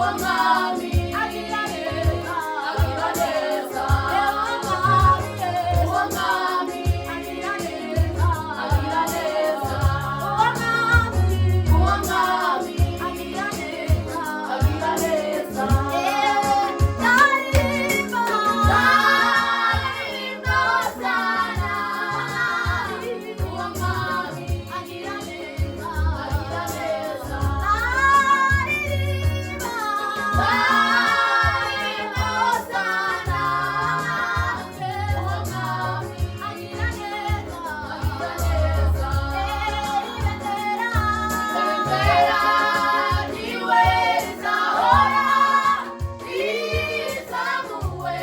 Uwo mwami agira neza, agira neza. Uwo mwami agira neza, agira neza. Uwo mwami, uwo mwami agira neza, agira neza. Nzaririmba, nzaririmba hosana. Uwo mwami agira neza, agira neza. Nzaririmba, nzaririmba hosana. Uwo mwami agira neza, agira neza. Ibendera, ibendera ryiwe rizahora rizamuwe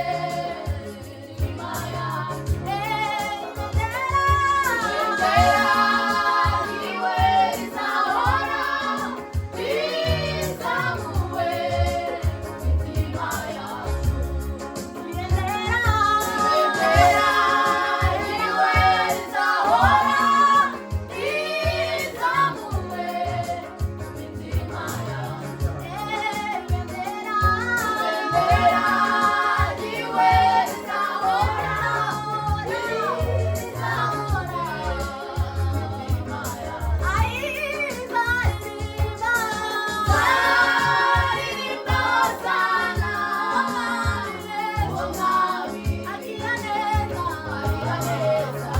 imitima yacu. Ibendera ryiwe rizahora rizamuwe imitima yacu. Ibendera ryiwe rizahora rizamuwe imitima yacu. Ibendera ryiwe rizahora rizahora imitima yacu. Nzaririmba hosana. Uwo mwami agira neza, agira neza.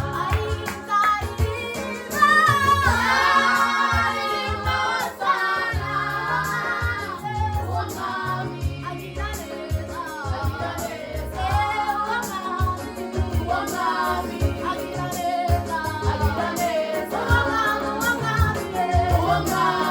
Nzaririmba, nzaririmba hosana. Uwo mwami agira neza, agira neza. Uwo mwami agira neza, agira neza. Uwo mwami, uwo mwami, uwo mwami.